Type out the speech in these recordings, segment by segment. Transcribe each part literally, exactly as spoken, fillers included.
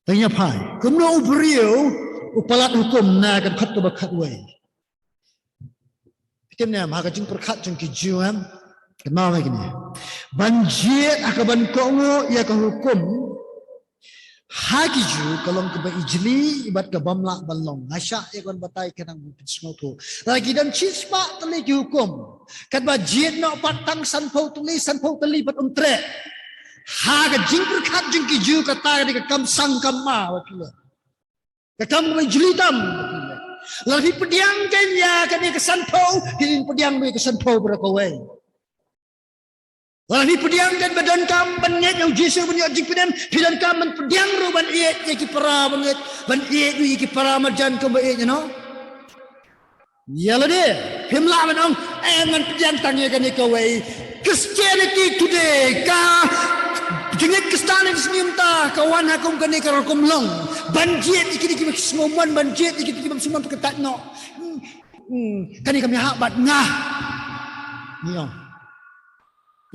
Tang ïa phai. Kumno u briew u palat hukum na ka dkhot kaba khatwei. Phi tip ne em ha ka jingpyrkhat jong ki Jiw em. Kynmaw ïa kine. Ban jied ha ka ban kohnguh ïa ka hukum. Ha ki Jiw ka long kaba ijli bad ka bym lah ban long. Nga shah ïa ka ban batai khnang ba phin sngewthuh. Lada ki don shispah tylli ki hukum. Katba jied noh pat tang sanphew tylli, sanphew tylli pat um treh. Ha ka jingpyrkhat jong ki Jiw kata ka dei ka kam sang kam ma, wat phi leh. Ka kam kaba ijli tam. Lada phi pdiang kein ïa kane ka sanphew, phin pdiang ïa ka sanphew baroh kawei. Lada phi pdiang kein ba donkam ban ngeit ïa u Jisu ban ïoh jingpynim, phi donkam ban pdiang ruh ban ïeit ïa ki para bangeit, ban ïeit ruh ïa ki para marjan kumba ïeit ïa no. Ïa lade, phim lah ban ong, eh, ngan pdiang tang ïa kane kawei. Christianity today, ka jingngeit Khristan ha ka sngi mynta, ka wan ha kum kane ka rukom long. Ban jied ïa kine kiba sngewmon, ban jied ïa kine kiba sngewmon, ka tat noh. Hmm, hmm, kane kam ïahap bad nga. Ngi ong.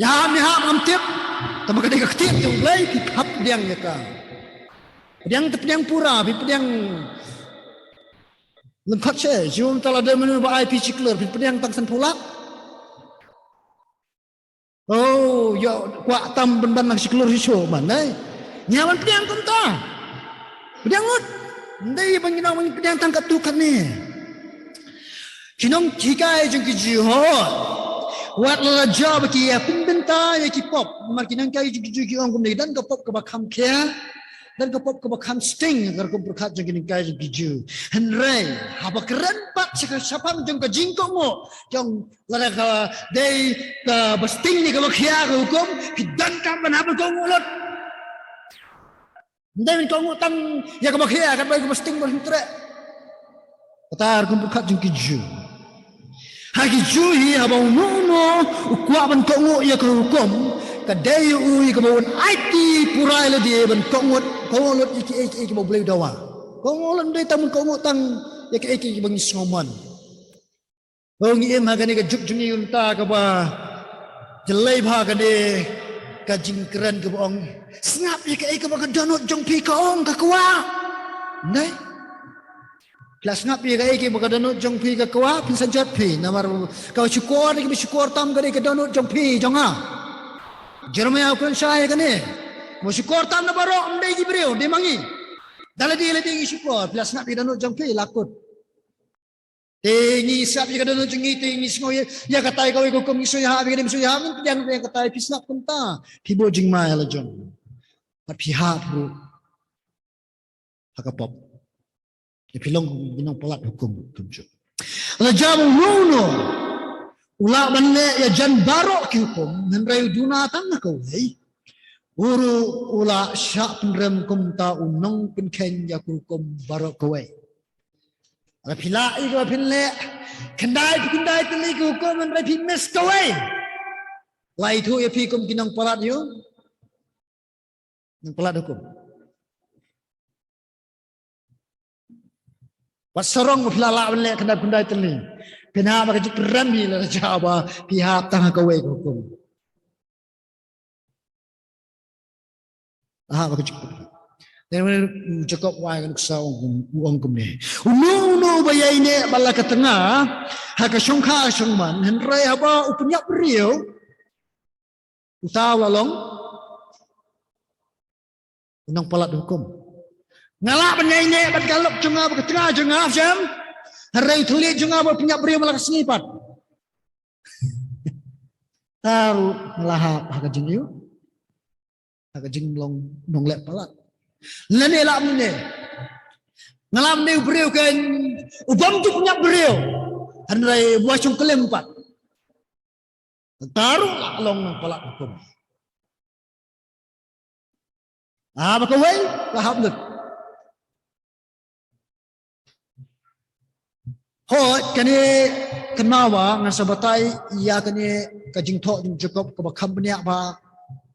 Ïahap, ïahap, ngam tip. Tang ba ka dei ka ktien jong U Blei, phi hap pdiang ïa ka. Pdiang te pdiang pura, phi pdiang lyngkot seh, Jiw mynta lada mano ba ai phi shi klur, phi pdiang tang sanphew lak. Oh, ïa kwah tam ban ban lang shi klur shisha man, eh. Ngi hap ban pdiang kumta. Pdiang ngut. Ym dei ban ngi nang ban pdiang tang katto katne. Ki nonghikai jong ki Jiw hooid. Wat la jia ba ki ïa pynbynta ïa ki pop. Namar ki nonghikai jong ki Jiw ki ong kumne, don ka pop kaba kham khia. Don ka pop kaba kham sting, ka rukom pyrkhat jong ki nonghikai jong ki Jiw. Hynrei haba kren pat sha ka shaphang jong ka jingkohnguh, jong lada ka dei kaba sting ne kaba khia ka hukum, phi donkam ban hap ban kohnguh lut. Ym dei ban kohnguh tang ïa kaba khia, katba ïa kaba sting ba hynrei. Kata rukom pyrkhat jong ki Jiw. Ha ki Jiw hi haba uno uno u kwah ban kohnguh ïa ka hukum, ka dei u ïa kaba un aiti pura ïa lade ban kohnguh, kohnguh lut ïa kiei kiei kiba U Blei u dawa. Kohnguh lut, ym dei tang ban kohnguh tang ïa kiei kiei kiba ngi sngewmon. Ba ngi im ha kane ka juk jong ngi mynta kaba jyllei bha kane ka jingkren kaba ong, sngap ïa kaei kaba ka dohnud jong phi ka ong ka kwah. Ym dei. Phi la sngap ïa kaei kaba ka dohnud jong phi ka kwah, phin sa jot phi. Namar kaba shukor, kaba shukor tam ka dei ka dohnud jong phi jong nga. Jeremiah u kren shai ïa kane. Kaba shukor tam na baroh ym dei ki briew, dei ma ngi. Da lade lade ngi shukor, phi la sngap ïa ka dohnud jong phi, la kut. Te ngi sngap ïa ka dohnud jong ngi, te ngi sngew ïa, ïa katai kawei ka hukum, ngi sngew ïahap ïa kane, ngi sngew ïahap, ngi pdiang ïa katai, phi sngap kumta. Phi buh jingma ïa la jong. Bad phi hap ruh ha ka pop. Te phi long ki nongpalat hukum kumjuh. La jia ba uno uno u lah ban leh ïa jan baroh ki hukum, hynrei u duna tang ha kawei. U ruh u la shah pynrem kumta u nongpynkheiñ ïa ka hukum baroh kawei. Lada phi lah ïa kaba phin leh khyndai, phi khyndai tylli ki hukum, hynrei phi miss kawei. La ithuh ïa phi kum ki nongpalat ïa u, nongpalat hukum. Wat sarong ba phi la lah ban leh khyndai, khyndai tylli. Phin hap ha ka jingpynrem hi lada jia ba phi hap tang ha kawei ka hukum. Aha, ba ka Jakob. Te u Jakob u ai ka nuksa u ong kum, u ong kumne. Uno uno uba ïaineh bad la ka tnga ha ka shongkha shongman, hynrei haba u pynïap briew, uta u la long u nongpalat hukum. Nga lah ban ïaineh bad ka lok jong nga bad ka tnga jong nga, shem. Hynrei u thylliej jong nga ba pynïap briew man la ka sngi pat. Te ruh nga la hap ha ka jingïoh, ha ka jinglong nongleh palat. Lane lah mynne. Nga lah mynne u briew kein u bym ju pynïap briew, hynrei u ba shong klim pat. Te ruh la long nongpalat hukum. Ah, ba kawei la hap lut. Hooid, kane kynmaw ba ngan sa batai ïa kane ka jingthoh jong u Jakob kaba kham bniah bha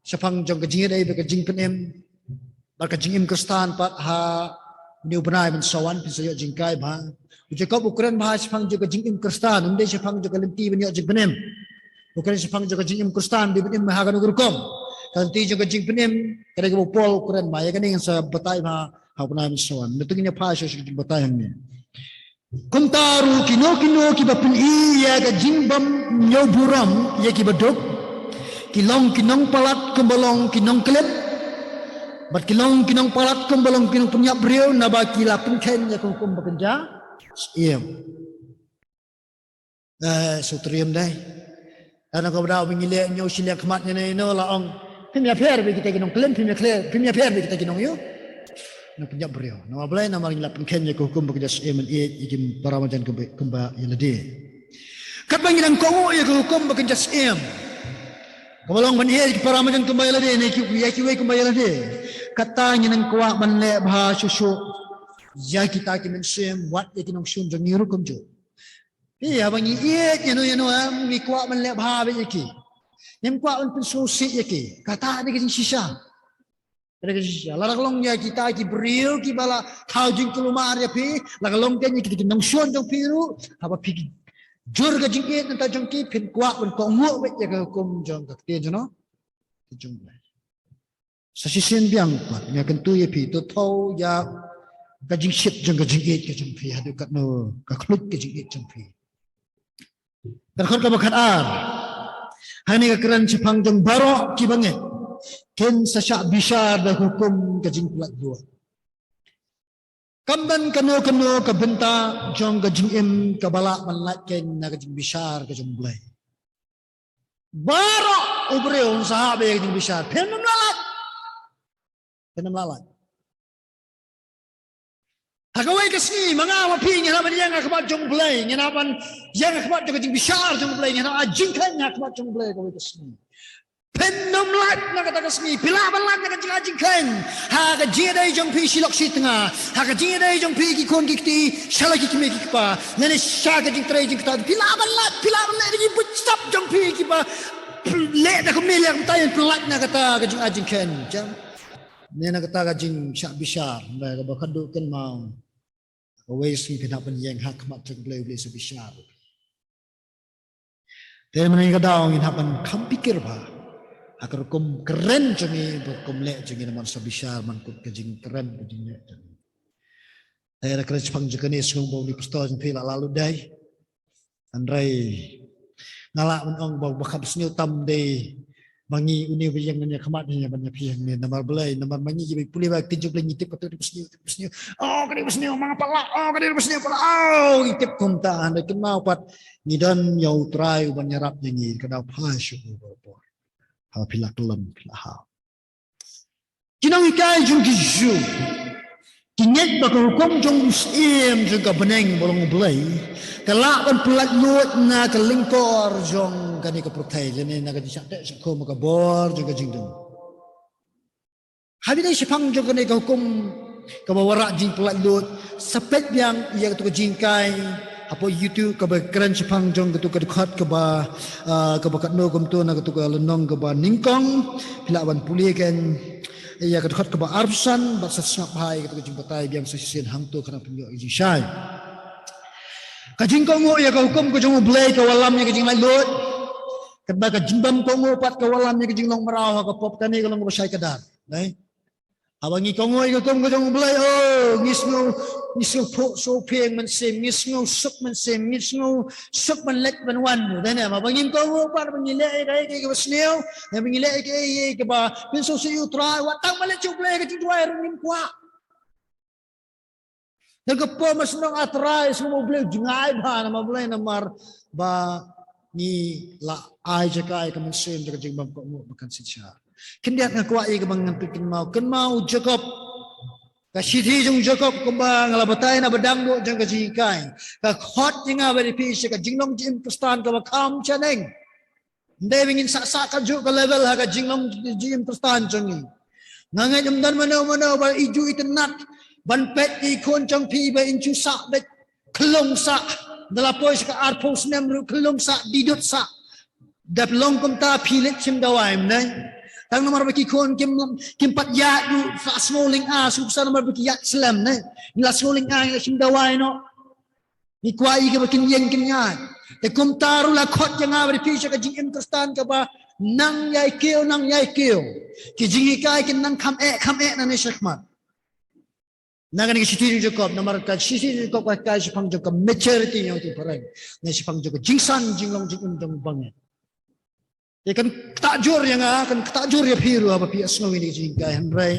shaphang jong ka jingïadei bad ka jingpynim bad ka jingim Khristan pat ha une u bnai ban sa wan, phin sa ïoh jinghikai bha. U Jakob u kren bha shaphang jong ka jingim Khristan, ym dei shaphang jong ka lynti ban ïoh jingpynim. U kren shaphang jong ka jingim Khristan, dei ban im ha kano ka rukom. Ka lynti jong ka jingpynim ka dei kaba u Paul u kren bha. Ïa kane ngan sa batai bha Ha u bnai mynsaw. Nangta ngin ïa phai sha ka jingbatai hangne. Kumta ruh kino kino kiba pyni ïa ka jingbym ñiew burom ïa kiba duk, ki long ki nongpalat kumba long ki nongklim, bad ki long ki nongpalat kumba long ki nongpynïap briew, naba ki la pynkheiñ ïa ka hukum ba kynja syiem. Eh, sngewtriem dei. Lada kaba dei ba ngi leh ñiew shiliang khmat ïa ne ïa no la ong, phim ïapher bad kita ki nongklim, phim ïapher, phim ïapher bad kita ki nong ïu, nongpynïap briew. Namar balei? Namar ngi la pynkheiñ ïa ka hukum ba kynja syiem ban ïeit ïa ki para marjan kumba, kumba ïa lade. Katba ngi dang kohnguh ïa ka hukum ba kynja syiem, kaba long ban ïeit ïa ki para marjan kumba ïa lade, ne ki, ïa kiwei kumba ïa lade, kata ngi dang kwah ban leh bha shuh shuh ïa kita ki mynsiem, wat ïa ki nongshun jong ngi ruh kumjuh. Phi, haba ngi ïeit ïa no ïa no, em, ngi kwah ban leh bha bad ïa ki. Ngim kwah ban pynsngewsih ïa ki. Kata dei ka jingshisha. Kata ka jingshisha. Lada ka long ïa kita ki briew kiba la thaw jingkulmar ïa phi, lada ka long kein ïa kita ki nongshun jong phi ruh, haba phi jur ka jingïeit na ka bynta jong ki, phin kwah ban kohnguh bad ïa ka hukum jong ka ktien jong no, ka jong U Blei. Sa shisien biang pat nga kyntu ïa phi, to thaw ïa ka jingshit jong ka jingïeit ka jong phi, haduh katno ka khluit ka jingïeit jong phi. Ka dkhot kaba khatar. Hangne ka kren shaphang jong baroh kiba ngeit, kin sa shah bishar da ka hukum ka jingpyllait luid. Kam don kano kano ka bynta jong ka jingim kaba lah ban lait kein na ka jingbishar ka jong U Blei. Baroh u briew un sa hap ïa ka jingbishar. Phin ym lah lait. Phin ym lah lait. Ha kawei ka sngi, ma nga ma phi ngin hap ban ïeng ha khmat jong U Blei, ngin hap ban ïeng ha khmat jong ka jingbishar jong U Blei, ngin hap ban jingkheiñ ha khmat jong U Blei ha kawei ka sngi. Phin ym lait na kata ka sngi, phi lah ban lait na ka jing, jingkheiñ ha ka jingïadei jong phi shi lok shi tnga, ha ka jingïadei jong phi ki khun ki kti, sha la ki kmie ki kpa, lane sha ka jingtrei jingktah, phi lah ban lait, phi lah ban lait da ki buit stap jong phi kiba leh da kumne leh kumta, ïeng phi lait na kata ka jing, jingkheiñ. Jam. Ne na kata ka jingshah bishar, ba kaba khadduh kynmaw. Kawei sngi phin hap ban ïeng ha khmat jong U Blei, U Blei sa bishar. Te mynne ka daw ngin hap ban kham pyrkhat bha ha ka rukom kren jong ngi, ka rukom leh jong ngi, namar sa bishar man kut ka jingkren ka jingleh jong ngi. Te da kren shaphang jong kane, sngew ba une u pastor jong phi la lah lut dei. Hynrei nga lah ban ong ba, ba kham sniew tam dei ma ngi une ba ïeng ïa khmat ïa ban ïa phi hangne. Namar balei? Namar ma ngi kiba pule ba ka ktien jong U Blei ngi tip katto katne ba sniew, katne ba sniew. Oh, katne ba sniew ma nga pat lah. Oh, katne ba sniew pat lah. Oh, ngi tip kumta. Hynrei kynmaw pat ngi don ïa U Trai uban ïarap ïa ngi, ka daw phai shuh u bor bor. Ha phi lah kylli, phi lah ha. Ki nonghikai jong ki Jiw ki ngeit ba ka hukum jong u syiem jong ka bneng ba long U Blei ka lah ban pyllait luid na ka lyngkor jong kane ka pyrthei, lane na ka jingshah teh shah khum, ka bor jong ka jingdum. Haba ïadei shaphang jong kane ka hukum kaba wanrah jingpyllait luid, sa peit biang ïa kato ka jinghikai hapoh YouTube kaba kren shaphang jong kato ka dkhot kaba, ah, kaba katno kumto na kato ka lynnong kaba nyngkong. Phi lah ban pule kein ïa ka dkhot kaba arphew san bad sa sngap bha ïa kato ka jingbatai biang sa shisien hangto, khnang phin ïoh ïa ka jingshai. Ka jingkohnguh ïa ka hukum ka jong U Blei ka wallam ïa ka jinglaitluid. Katba ka jingbym kohnguh pat ka wallam ïa ka jinglong mraw ha ka pop, kane ka long kaba shai kdar. Dei? Haba ngi kohnguh ïa ka hukum ka jong U Blei, oh, ngi sngew, ngi sngewphuh sngewphieng mynsiem, ngi sngew suk mynsiem, ngi sngew suk ban leit ban wan. Dei ne? Haba ngim kohnguh pat, ba ngi leh ïa kaei kaei kaba sniew, ne ba ngi leh ïa kaei kaei kaba pynsngewsih ïa U Trai, wat tang ban leit sha U Blei ka jingduwai ruh ngim kwah. Te ka por ba shnong, A Trai, sngewbha U Blei, jngai bha, namar balei? Namar ba ngi la ai jaka ïa ka mynsiem jong ka jingbym kohnguh ba kan synshar. Khyndiat nga kwah ïa kaba ngan pynkynmaw, kynmaw u Jakob. Ka shithi jong u Jakob kumba nga la batai na ba dang duh jong ka jinghikai. Ka khot ïa nga ba ïadei bad phi sha ka jinglong jingim Khristan kaba kham shaneng. Ym dei ba ngin sah sah kajuh ka level ha ka jinglong jingim Khristan jong ngi. Nga ngeit ym don mano mano ba ïeit ju itynnad ban peit ïa i khun jong phi ba in shu sah beit, khlung sah. Ynda la poi sha ka arphew snem ruh khlung sah, didut sah. Dep long kumta phi leit shim dawai, ym dei? Tang namar ba ki khun kim, kim pat ïaid ruh, la sngew lynga, sngewbha namar ba ki ïaid slem, ne? La sngew lynga, la shim dawai noh. Ngi kwah ïa ki ba kin ïeng kin ïaid. Te kumta ruh la khot ïa nga ba ïadei bad phi sha ka jingim Khristan kaba nang ïai kiew, nang ïai kiew. Ki jinghikai kin nang kham eh kham eh nangne shakhmat. Na kane ka shithi jong Jakob, namar ka shithi jong Jakob ka kai shaphang jong ka maturity jong u phareng, ne shaphang jong ka jingsan jinglong jingim jong u bangeit. Te kan ktah jur ïa nga, kan ktah jur ïa phi ruh ba phi sngew ïa kane ka jinghikai, hynrei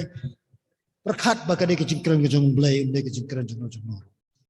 pyrkhat ba ka dei ka jingkren ka jong u Blei, ym dei ka jingkren jong u jong u.